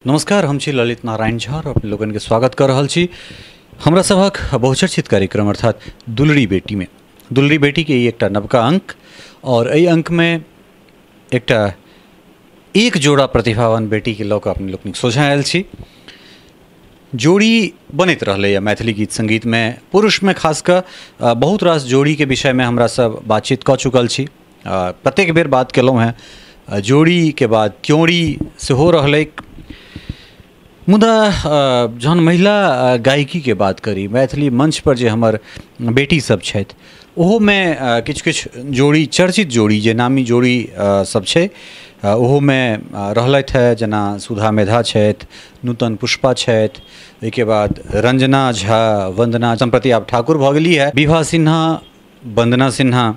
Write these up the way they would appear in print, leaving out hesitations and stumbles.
नमस्कार, हम छी ललित नारायण झा और अपने लोगन के स्वागत कर रहल छी हमरा सभक बहुचर्चित कार्यक्रम अर्थात दुलरी बेटी में। दुलरी बेटी के एकटा नवका अंक और एहि अंक में एकटा एक जोड़ा प्रतिभावान बेटी के लऽ कऽ अपने लोकनिक सोझाँ आयल छी। जोड़ी बनैत रहलैए मैथिली गीत संगीत में, पुरुष में खास कऽ बहुत रास जोड़ी के विषय में हमरा सब बातचीत कऽ चुकल छी। प्रत्येक बेर बात केलहुँ हेँ, जोड़ी के बाद त्योरी सेहो रहलै। मुदा जहन महिला गायिकी के बात करी, मैथिली मंच पर जे हमर बेटी सब छथि ओहोमे किछु किछु जोड़ी, चर्चित जोड़ी जे नामी जोड़ी सब छै ओहोमे रहलथि हे, जेना सुधा मेधा छथि, नूतन पुष्पा छथि, ओहिके बाद रंजना झा, वंदना सम्प्रति आब ठाकुर भऽ गेली है, विभा सिन्हा, वंदना सिन्हा,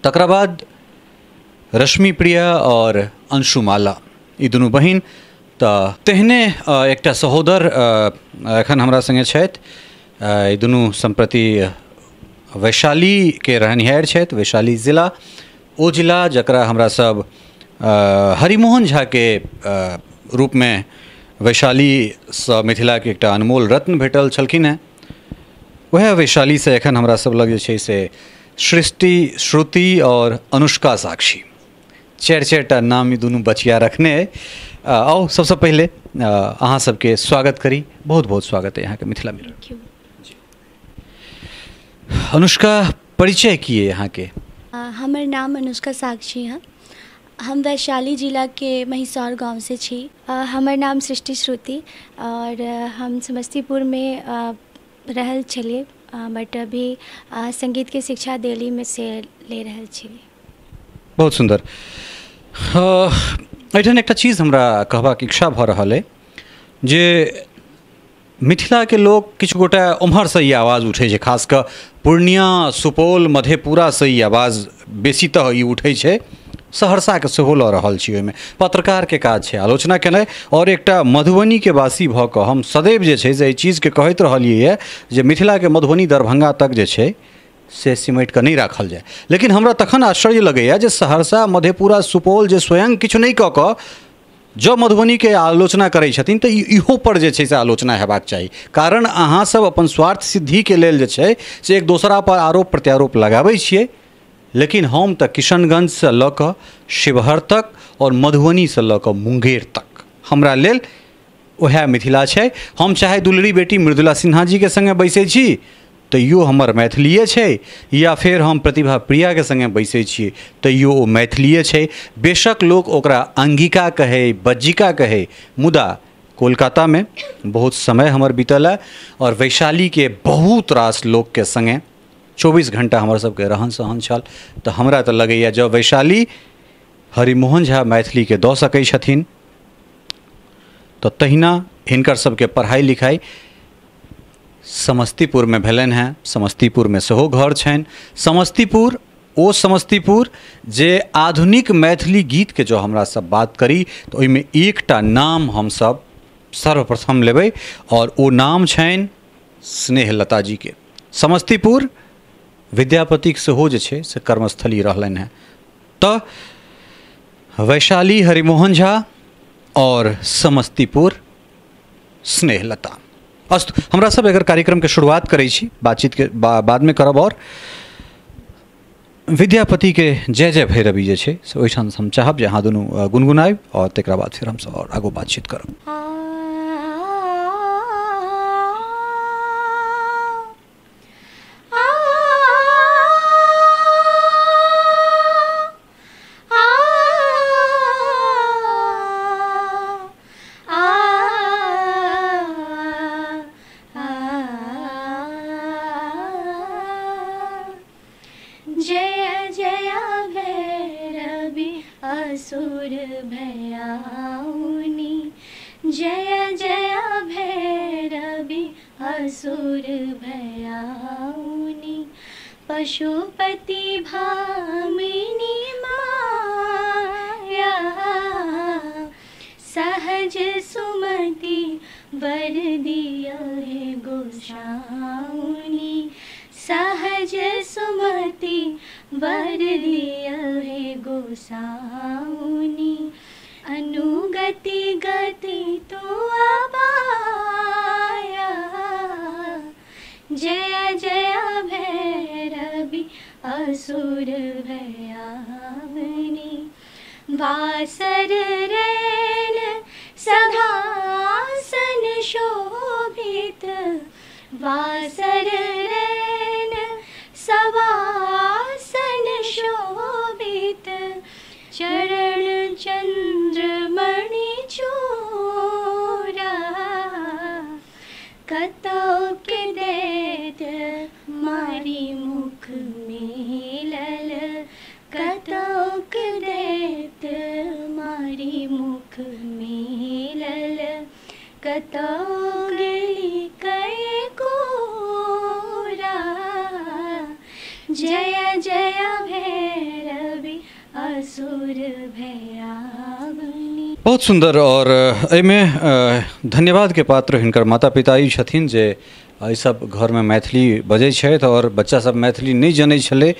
तकरा बाद रश्मि प्रिया और अंशुमाला, ई दुनू बहिन। तऽ तेहने एकटा सहोदर एखन हमरा संगे छथि। ई दुनू सम्प्रति वैशाली के रहनिहार छथि, वैशाली जिला, ओ जिला जकरा हमरा सब हरिमोहन झा के रूप में वैशालीसँ मिथिलाके एकटा अनमोल रत्न भेटल छलखिन हेँ। वएह वैशालीसँ एखन हमरा सब लग जे छै से सृष्टि, श्रुति और अनुष्का साक्षी, चारि चारिटा नाम ई दुनू बचिया रखने अइ। आउ सबसँ पहिले अहाँ सबके स्वागत करी, बहुत बहुत स्वागत है अहाँके मिथिला मिरर। अनुष्का, परिचय की है अहाँके? हमर नाम अनुष्का साक्षी है, हम वैशाली जिला के महिसौर गांव से छी। हमर नाम सृष्टि श्रुति और हम समस्तीपुर में रहल छलियै, बट अभी संगीत के शिक्षा दिल्ली में से ले रहल छी। बहुत सुंदर। एहिठाम एकटा चीज़ हमरा कहबाक इच्छा भऽ रहल अइ जे मिथिलाके लोक किछु गोटा ओम्हरसँ ई आवाज़ उठै छै, खास कऽ पूर्णिया, सुपौल, मधेपुरासँ ई आवाज़ बेसी तऽ ई उठै छै, सहरसाके सेहो लऽ रहल छी। ओहिमे पत्रकारके काज छै आलोचना केनाइ, और एकटा मधुबनीके वासी भऽ कऽ हम सदैव जे छै से एहि चीजके कहैत रहलियै जे मिथिलाके मधुबनी दरभंगा तक जे छै से सिमटि कऽ नहि राखल जाय। लेकिन हमरा तखन आश्चर्य लगैए जे सहरसा, मधेपुरा, सुपौल जे स्वयं किछु नहि कऽ कऽ जँ मधुबनीके आलोचना करै छथिन तऽ इहो पर जे छै से आलोचना हेबाक चाही। कारण अहाँ सब अपन स्वार्थ सिद्धिके लेल जे छै से एक दोसरा पर आरोप प्रत्यारोप लगाबै छियै, लेकिन हम तऽ किशनगंजसँ लऽ कऽ शिवहर तक और मधुबनीसँ लऽ कऽ मुंगेर तक हमरा लेल वएह मिथिला छै। हम चाहे दुलरी बेटी मृदुला सिन्हा जीके सङ्गे बैसै छी तैयो हमर मैथिलीए छै, या फेर हम प्रतिभा प्रियाके सङ्गे बैसै छियै तैयो ओ मैथिलीए छै। बेशक लोक ओकरा अंगिका कहै, बज्जिका कहै, मुदा कोलकातामे बहुत समय हमर बीतल है और वैशालीके बहुत रास लोकके सङ्गे 24 घंटा हमर सबके रहन सहन छल। तऽ हमरा तऽ लगैए जँ वैशाली हरिमोहन झा मैथिलीके दऽ सकै छथिन तऽ तहिना हिनकर सबके पढ़ाइ लिखाइ समस्तीपुर में भेलनि हेँ, समस्तीपुर में सेहो घर छनि। समस्तीपुर ओ समस्तीपुर जे आधुनिक मैथिली गीतके जो हमरा सब बात करी तऽ ओहिमे एकटा नाम हमसब सर्वप्रथम लेबै और ओ नाम छनि स्नेहलता जीके। समस्तीपुर विद्यापतिक सेहो जे छै से कर्मस्थली रहलनि हेँ। तऽ वैशाली हरिमोहन झा और समस्तीपुर स्नेहलता। अस्तु, हमरा सब एकर कार्यक्रम के शुरुआत करै छी, बातचीत के बाद में करब। और विद्यापति के जय जय भैरवी जे छै से ओहिठाम हम चाहब जे अहाँ दुनू गुनगुनायब और तकरा बाद फिर हमसब और आगू बातचीत करब। असुर भयाउनी जय जय भैरवी असुर भयाउनी, पशुपति भामिनी माया, सहज सुमति वर दिया है गोसाउनी, सहज सुमति वर दिया है गोसाउनी, अनुगति गति वासर रैन सवासन शोभित चरण चंद्रमणि चूरा कतौ के दैत मारी मुख मिलल कतौ के दैत मारी मुख मिलल कतौ गेली कै कोरा जय जय भैरवी असुर भयावनी। बहुत सुंदर। और एहिमे धन्यवाद के पात्र हिनकर माता पिता ई छथिन जे एहि सब घरमे मैथिली बजै छथि और बच्चा सब मैथिली नहि जनै छलै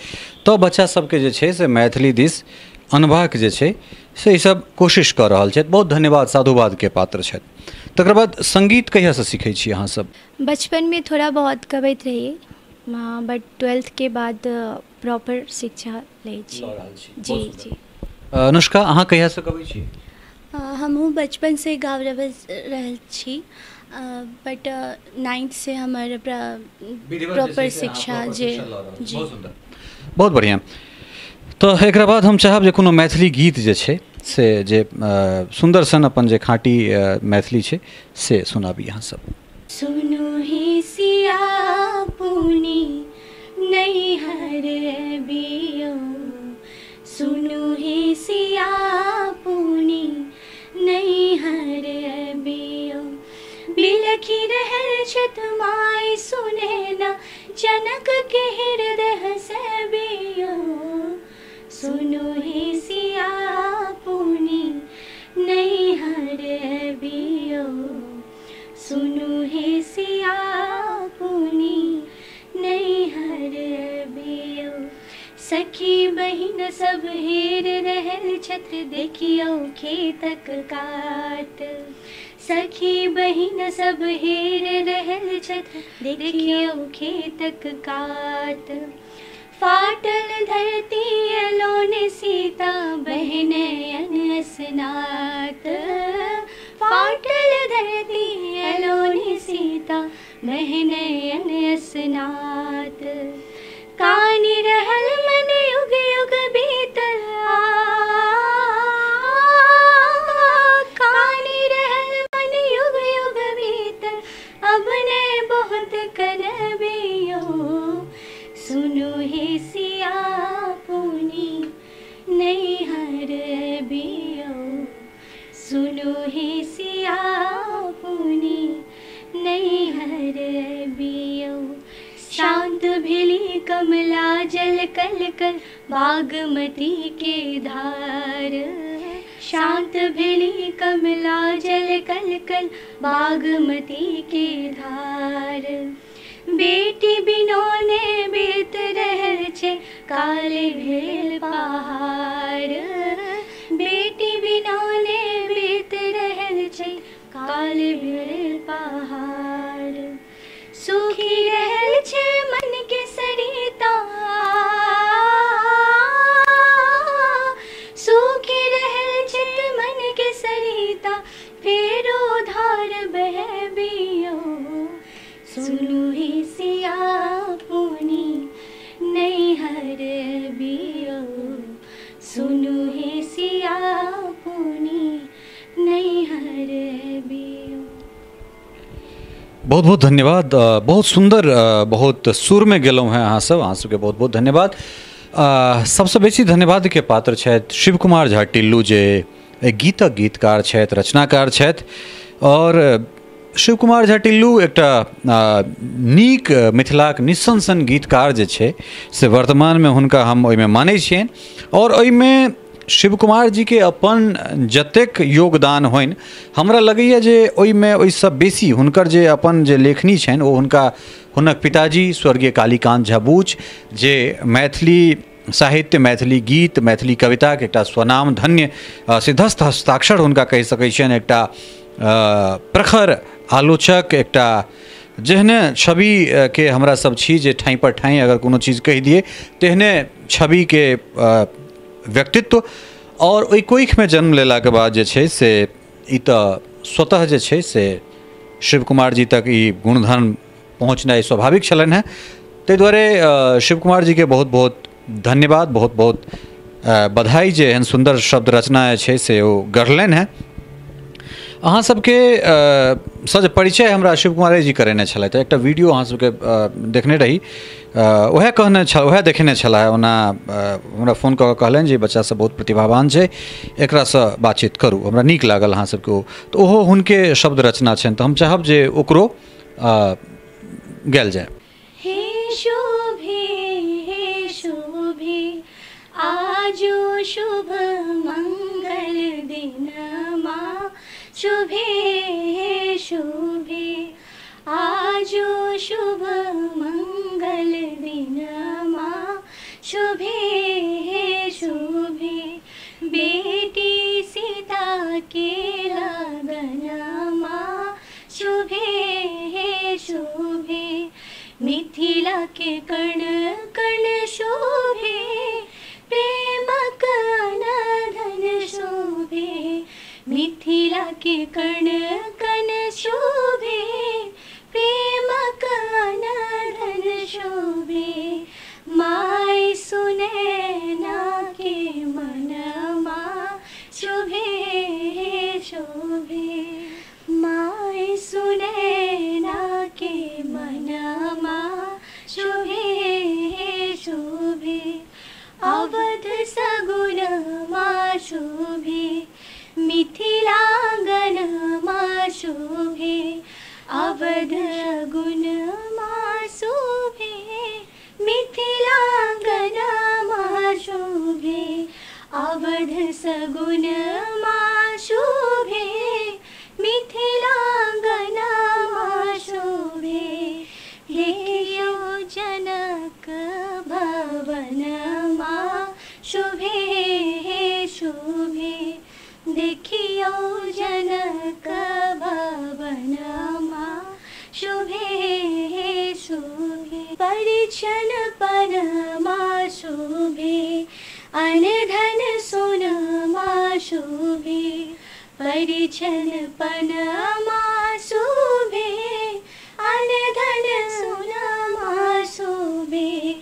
तऽ बच्चा सबके जे छै से मैथिली दिस अनबाक जे छै से ई सब कोशिश कऽ रहल छथि। बहुत धन्यवाद, साधुवाद के पात्र छथि। तकर बाद संगीत कहियासँ सीखै छी अहाँ सब? बचपन में थोड़ा बहुत गबैत रहियै, बट 12th के बाद प्रॉपर शिक्षा लै छी। जी जी। अनुष्का, अहाँ कहियासँ गबै छी? हमहूँ बचपनसँ गाबि रहल छी, बट 9th से हमर प्रॉपर शिक्षा जे। जी बहुत बढ़िआँ। तऽ एकरा बाद हम चाहब जे कोनो मैथिली गीत जे छै से जे सुन्दर सन अपन जे खाँटी मैथिली छै से सुनाबी अहाँ सब। सुनु हे सिया पुनि नैहर बियो, सुनु हे सिया पुनि नैहर बियो, बिलखि रहल छथ माय सुनेना जनक के हृदय से बियो, सुनु हे सिया पुनि नैहर बियो, सुनु हे सिया पुनि नैहर बियो, सखी बहिन सब हेर रहल छथ देखियौ खेतक काट, सखी बहिन सब हेर रहल छथ देखियौ खेतक काट, फाटल धरती अलोन सीता बहन अनसनात, फाटल धरती अलोन सीता बहन अनसनात, कानि रहल मन युग युग बीतल, कानि रहल मन युग युग बीतल, अब ने बहुत कनबियो, सुनु हे सिया पुनि नैहर बियो, सुनु हे सिया पुनि नैहर बियो, शांत भेली कमला जल कल कल बागमती के धार, शांत भेली कमला जल कल कल बागमती के धार, बेटी बिनोने बीत रहल छे काले भेल पहाड़, बेटी बिनोने बीत रहल छे काले भेल पहाड़, सुखी रहल छे मन के सरिता, सुखी रहल छे मन के सरिता, फेरो धार बहबियो, सुनु हे सिया पुनि नैहर बियो, सुनु हे सिया पुनि नैहर बियो। बहुत बहुत धन्यवाद। बहुत सुंदर, बहुत सुर में गेलहुँ हैं अहाँ सब, अहाँ सबके बहुत बहुत धन्यवाद। सबसँ बेसी धन्यवाद के पात्र छथि शिव कुमार झा टिल्लू जे गीतक गीतकार छथि, रचनाकार छथि। और शिव कुमार झा टिल्लू एकटा नीक मिथिलाक निस्संसन गीतकार जे छै से वर्तमानमे हुनका हम ओहिमे मानै छियनि। और ओहिमे शिव कुमार जी के अपन जतेक योगदान होइन हमरा लगैए जे ओहिमे ओहिसँ बेसी हुनकर जे अपन जे लेखनी छनि ओ हुनका हुनक पिताजी स्वर्गीय कालीकान्त झा बूच जे मैथिली साहित्य, मैथिली गीत, मैथिली कविताके एकटा स्वनामधन्य सिद्धस्थ हस्ताक्षर हुनका कहि सकै छियनि, एकटा प्रखर आलोचक, एकटा जेहने छवि के हमरा सब छी जे ठाँइ पर ठाँइ अगर कोनो चीज़ कहि दिए तेहने छवि के व्यक्तित्व। और ओहि कोखिमे जन्म लेलाके बाद जे छै से ई तऽ स्वतः जे छै से शिव कुमार जी तक ई गुणधर्म पहुँचनाइ स्वाभाविक छलनि हेँ। ताहि दुआरे शिव कुमार जीके बहुत बहुत धन्यवाद, बहुत बहुत बधाई जे एहन सुन्दर शब्द रचना जे छै से ओ गढ़लनि हेँ। अहाँ सबके सज परिचय हमरा शिव कुमारे जी करेने छलथि। एकटा वीडियो अहाँ सबके देखने रही, उएह कहने छल, उएह देखेने छलाह। ओना हमरा फोन कऽ कऽ कहलनि जे बच्चा सब बहुत प्रतिभावान छै, एकरासँ बातचीत करू। हमरा नीक लागल अहाँ सबके ओ, तऽ ओहो हुनके शब्द रचना छनि, तऽ हम चाहब जे ओकरो गायल जाय। हे शोभे हे शोभे आजो शुभ मंगल दिनमा, शुभे हे शुभे आजो शुभ मंगल दिनमा, शुभे हे शुभे बेटी सीता के लगनमा, शुभे हे शुभे मिथिला के कण कण शोभे, प्रेमक अनधन शोभे, मिथिला के कण कण शोभे, प्रेमक अनधन शोभे, my Sunaina के मनमा, शोभे शोभे my Sunaina के मनमा, शोभे शोभे अवध सगुन मा शोभे, मिथिलांगन मा शोभे, अवध गुण मा शोभे, मिथिलांगन मा शोभे, अवध सगुन मा शोभे, मिथिलांगन मा शोभे, देखियो जनक भवन मा शोभे शोभे, देखियो जनक भवन मा शोभे शोभे, परिछन पन मा शोभे, अनधन सोन मा शोभे, परिछन पन मा शोभे, अनधन सोन मा शोभे,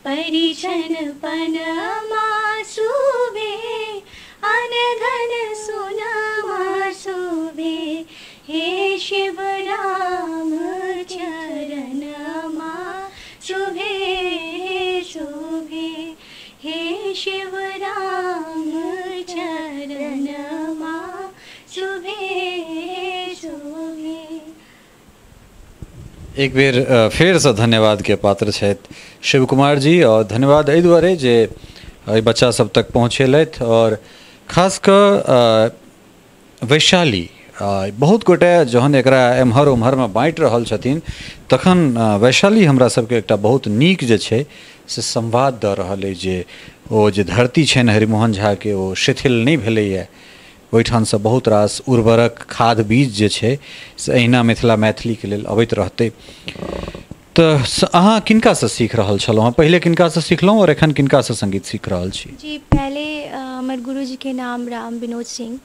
परिछन पन मा शोभे, अनधन सोन मा शोभे, हे शिव राम चरण मा शोभे शोभे, हे शिव राम चरण मा शोभे शोभे। एक बेर फेरसँ धन्यवादके पात्र छथि शिव कुमार जी, और धन्यवाद एहि दुआरे जे एहि बच्चा सब तक पहुँचेलथि। और खास कऽ वैशाली, बहुत गोटे जहन एकरा एम्हर ओम्हरमे बाँटि रहल छथिन तखन वैशाली हमरा सबके एकटा बहुत नीक जे छै से संवाद दऽ रहल अइ जे ओ जे धरती छनि हरिमोहन झाके ओ शिथिल नहि भेलैए, ओहिठामसँ बहुत रास उर्वरक खाद बीज जे छै से अहिना मिथिला मैथिलीके लेल अबैत रहतै। तऽ अहाँ किनकासँ सीख रहल छलहुँ हँ? पहिले किनकासँ सिखलहुँ और एखन किनकासँ संगीत सीख रहल छी? जी, पहले हमर गुरुजी के नाम राम विनोद सिंह,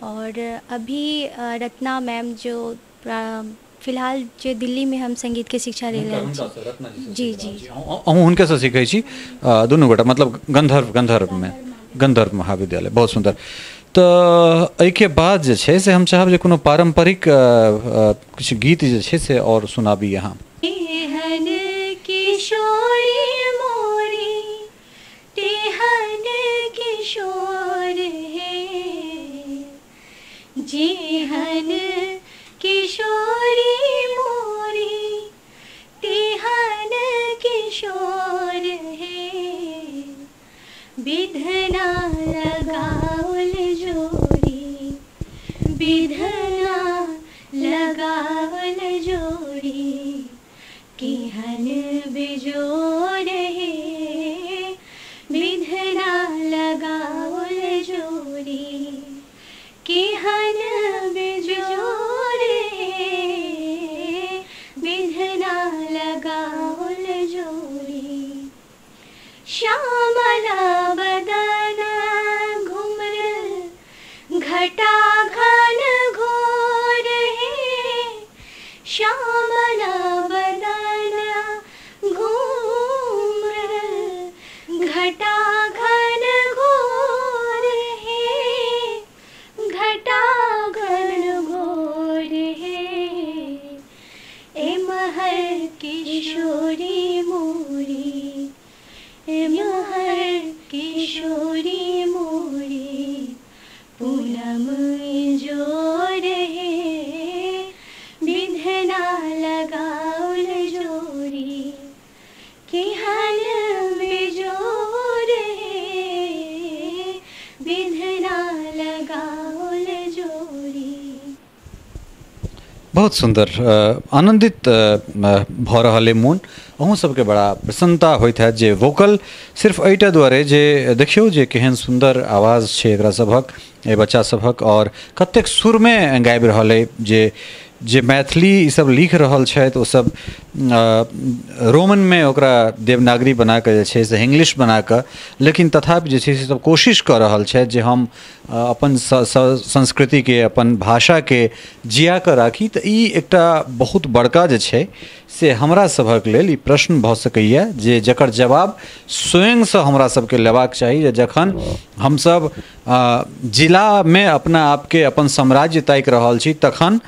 और अभी रत्ना मैम जो फिलहाल जो दिल्ली में हम संगीत के शिक्षा ले रहे हैं। जी जी, अहूँ हुनकेसँ सीखै छी दुनू गोटा, मतलब गंधर्व में गंधर्व महाविद्यालय। बहुत सुन्दर। तऽ एहिके बाद जे छै से हम चाहब जे कोनो पारम्परिक किछु गीत जे छै से और सुनाबी अहाँ। तेहन किशोरी मोरी तेहन किशोर हे, जेहन किशोरी मोरी तेहन किशोर हे, विधना लगावल जोरी, विधना लगावल जोरी, केहन बिजोर हे, विधना लगावल जोरी, केहन बिजोर हे, विधना लगावल जोरी, श्यामला बदन घुमर घटा घन घोर हे, श्यामला बदन बहुत सुन्दर, आनन्दित भऽ रहल अइ मोन। अहूँ सबके बड़ा प्रसन्नता होइत हैत जे वोकल सिर्फ एहिटा दुआरे जे देखियौ जे केहन सुन्दर आवाज छै एकरा सभक, एहि बच्चा सभक, आओर कतेक सुरमे गाबि रहल अइ। जे जे मैथिली ईसब लिख रहल छथि ओ सब रोमनमे ओकरा देवनागरी बनाकऽ जे छै से इंग्लिश बनाकऽ, लेकिन तथापि जे छै से सब कोशिश कऽ रहल छथि जे हम अपन संस्कृतिके, अपन भाषाके जिया कऽ राखी। तऽ ई एकटा बहुत बड़का जे छै से हमरा सभक लेल ई प्रश्न भऽ सकैए जे जकर जवाब स्वयंसँ हमरा सबके लेबाक चाही, जे जखन हमसब जिलामे अपना आपके अपन साम्राज्य ताकि रहल छी तखन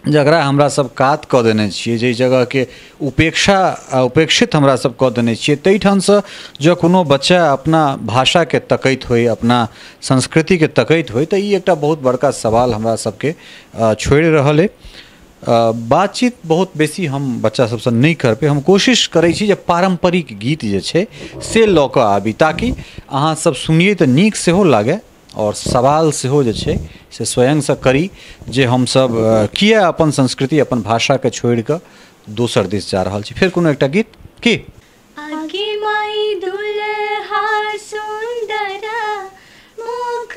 जकरा हमरा सब कात कऽ देने छियै, जाहि जगहके उपेक्षा उपेक्षित हमरा सब कऽ देने छियै, ताहिठामसँ जँ कोनो बच्चा अपना भाषाके तकैत होइ, अपना संस्कृतिके तकैत होइ, तऽ ई एकटा बहुत बड़का सवाल हमरा सबके छोड़ि रहल अइ। बातचीत बहुत बेसी हम बच्चा सबसँ नहि करबै, हम कोशिश करै छी जे पारम्परिक गीत जे छै से लऽ कऽ आबी ताकि अहाँ सब सुनियै तऽ नीक सेहो लागै और सवाल सेहो जे छै से स्वयंसँ करी जे हमसब किया अपन संस्कृति, अपन भाषाके छोड़ि कऽ दोसर दिस जा रहल छी। फेर कोनो एकटा गीत की आगे माई दुल्हा सुंदरा मुख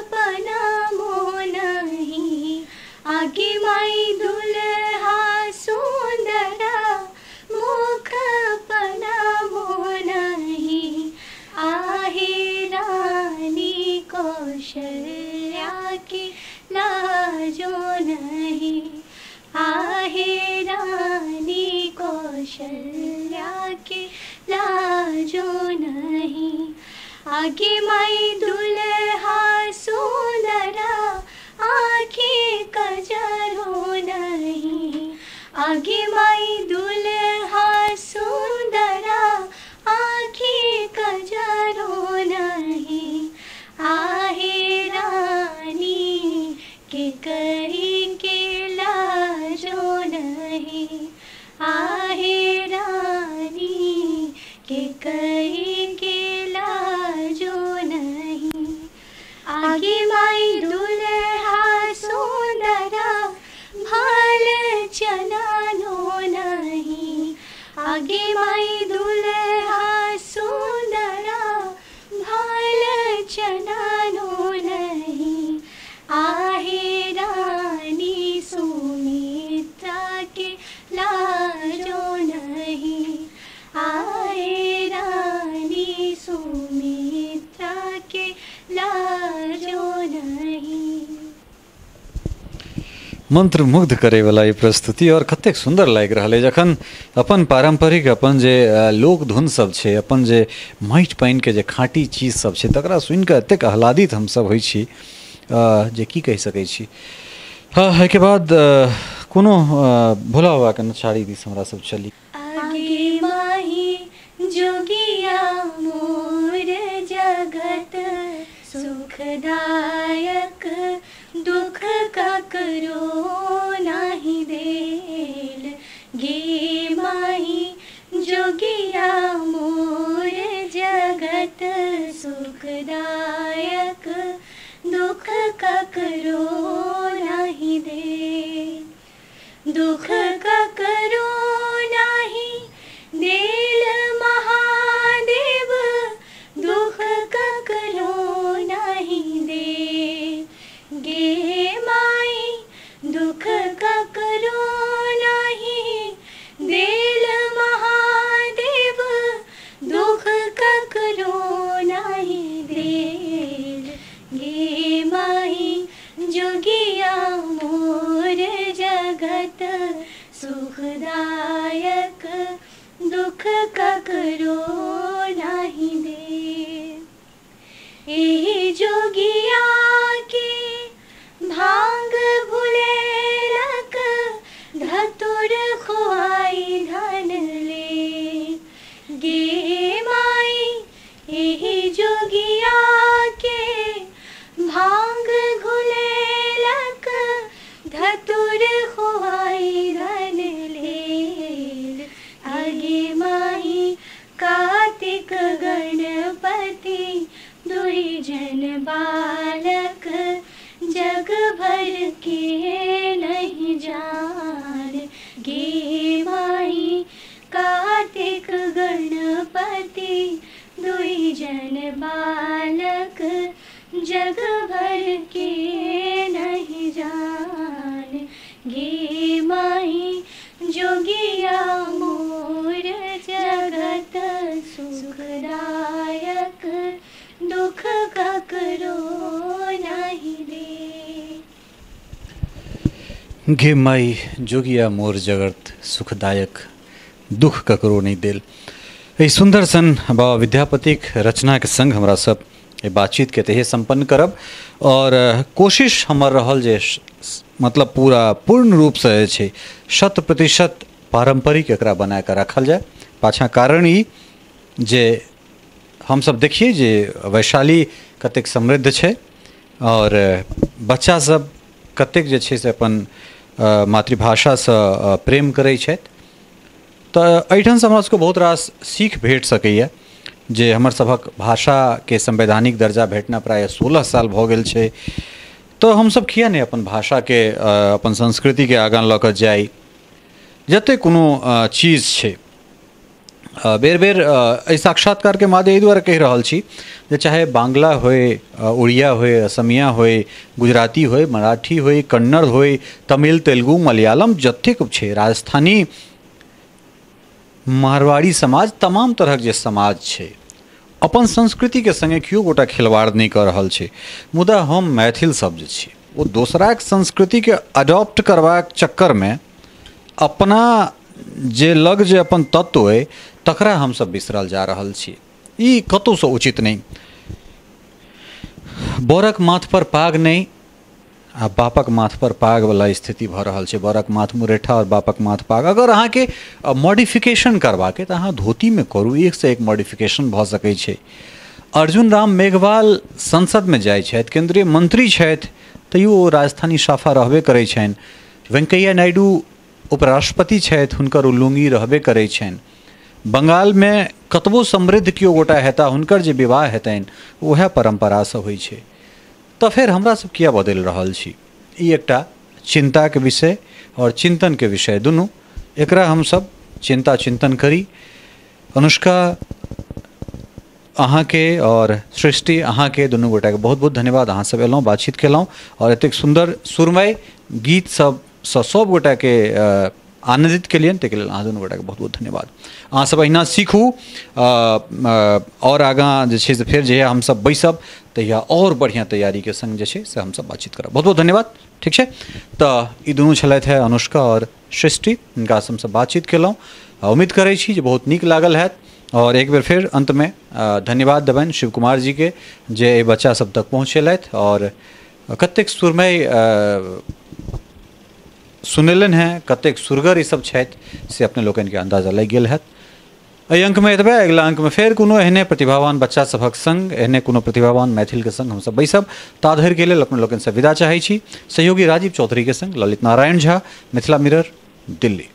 पना मोनही, आगे माई दुल्हा सुंदरा मुख पना मोनही, आहे रानी कौशल्या के लाजो नहीं, आहे रानी कौशल्या के लाजो नहीं, आगे माई दुल्हा सुंदरा आँखें कजरो नहीं, आगे माई दुल्हा सुंदरा आँखें कजरो नहीं, आहे रानी के करी के लाजो नहीं, आहे रानी के करी के लाजो नहीं, आगे माई दुल्हा सुंदरा भाल चनानो नहीं, आगे माई दुल्हा सुंदरा भाल चनानो नहीं, आहे रानी सुमित्रा के लाजो नहीं, आहे रानी सुमित्रा के लाजो नहीं। मंत्रमुग्ध करैवला ई प्रस्तुति और कतेक सुन्दर लागि रहल अइ जखन अपन पारम्परिक, अपन जे लोक धुन सब छै, अपन जे माटि पानिके जे खाँटी चीज सब छै तकरा सुनिकऽ एतेक आह्लादित हमसब होइ छी जे की कहि सकै छी। हाँ, एहिके बाद कोनो भोला बाबाके नचारी दिस हमरा सब चली। आगे माही जोगिया मोर जगत सुखदायक दुख ककरो नाही देल, गे माही जोगिया मोर जगत सुखदायक दुख ककरो नाही दे, दुख ककरो नाही देल महादेव, दुख ककरो नाही दे, गे माई दुख ककरो नाही देल महादेव, दुख ककरो नाही देल, गे माई जोगिया मोर जगत बालक जग भर के नहीं जान गे माई जोगिया मोर जगत सुखदायक दुख ककरो नहीं दे। गे माई जोगिया मोर जगत सुखदायक दुख ककरो नहीं देल। एहि सुन्दर सन बाबा विद्यापतिक रचनाके संग हमरा सब एहि बातचीतके तहिए सम्पन्न करब और कोशिश हमर रहल जे मतलब पूरा पूर्ण रूपसँ जे छै 100% पारम्परिक एकरा बनाकऽ राखल जाय। पाछाँ कारण ई जे हमसब देखिए जे वैशाली कतेक समृद्ध छै और बच्चा सब कतेक जे छै से अपन मातृभाषासँ प्रेम करै छथि। तऽ एहिठामसँ हमरा सबके बहुत रास सीख भेट सकैए जे हमर सभक भाषाके संवैधानिक दर्जा भेटना प्रायः 16 साल भऽ गेल छै, तऽ हमसब किया नहि अपन भाषाके अपन संस्कृतिके आगाँ लऽ कऽ जाइ। जतेक कोनो चीज छै बेर बेर एहि साक्षात्कारके मादे एहि दुआरे कहि रहल छी जे चाहे बांग्ला होय, उड़िया होय, असमिया होय, गुजराती होय, मराठी होय, कन्नड़ होय, तमिल, तेलुगु, मलयालम, जतेक छै, राजस्थानी, मारवाड़ी समाज, तमाम तरहक जे समाज छै अपन संस्कृतिके संगे केओ गोटा खिलवाड़ नहि कऽ रहल छै। मुदा हम मैथिल सब जे छी ओ दोसराक संस्कृतिके अडॉप्ट करबाक चक्करमे अपना जे लग जे अपन तत्व अइ तकरा हमसब बिसरल जा रहल छी। ई कतहुसँ उचित नहि। बरक माथपर पाग नहि आ बापक माथपर पागवला स्थिति भऽ रहल छै। बरक माथ मुरेठा और बापक माथ पाग। अगर अहाँके मॉडिफिकेशन करबाक अइ तऽ अहाँ धोतीमे करू, एकसँ एक मॉडिफिकेशन भऽ सकै छै। अर्जुन राम मेघवाल संसदमे जाइ छथि, केन्द्रीय मंत्री छथि, तैयो ओ राजस्थानी साफा रहबे करै छनि। वेंकैया नायडू उपराष्ट्रपति छथि, हुनकर ओ लुङ्गी रहबे करै छनि। बंगालमे कतबो समृद्ध केओ गोटा हेता, हुनकर जे विवाह हेतनि उएह परम्परासँ होइ छै। तऽ फेर हमरा सब किया बदलि रहल छी? ई एकटा चिन्ताके विषय और चिन्तनके विषय दुनू। एकरा हमसब चिन्ता चिन्तन करी। अनुष्का अहाँके और सृष्टि अहाँके दुनू गोटाके बहुत बहुत धन्यवाद। अहाँ सब एलहुँ, बातचीत केलहुँ और एतेक सुन्दर सुरमय गीत सबसँ सब गोटाके आनन्दित केलियनि, ताहिके लेल अहाँ दुनू गोटाके बहुत बहुत धन्यवाद। अहाँ सब अहिना सीखू और आगाँ जे छै से फेर जहिया हमसब बैसब तहिया और बढ़िआँ तैयारीके संग जे छै से हमसब बातचीत करब। बहुत बहुत धन्यवाद। ठीक छै, तऽ ई दुनू छलथि हे अनुष्का और सृष्टि, हुनकासँ हमसब बातचीत केलहुँ। उम्मीद करै छी जे बहुत नीक लागल हैत। और एक बेर फेर अन्तमे धन्यवाद देबनि शिव कुमार जीके जे एहि बच्चा सब तक पहुँचेलथि और कतेक सुरमय सुनेलनि हेँ, कतेक सुरगर ई सब छथि से अपने लोकनिके अन्दाजा लागि गेल हैत। एहि अंकमे एतबे, अगिला अंकमे फेर कोनो एहने प्रतिभावान बच्चा सभक संग, एहने कोनो प्रतिभावान मैथिलके संग हमसब बैसब। ता धरिके लेल अपने लोकनिसँ विदा चाहै छी। सहयोगी राजीव चौधरीके संग ललित नारायण झा, मिथिला मिरर, दिल्ली।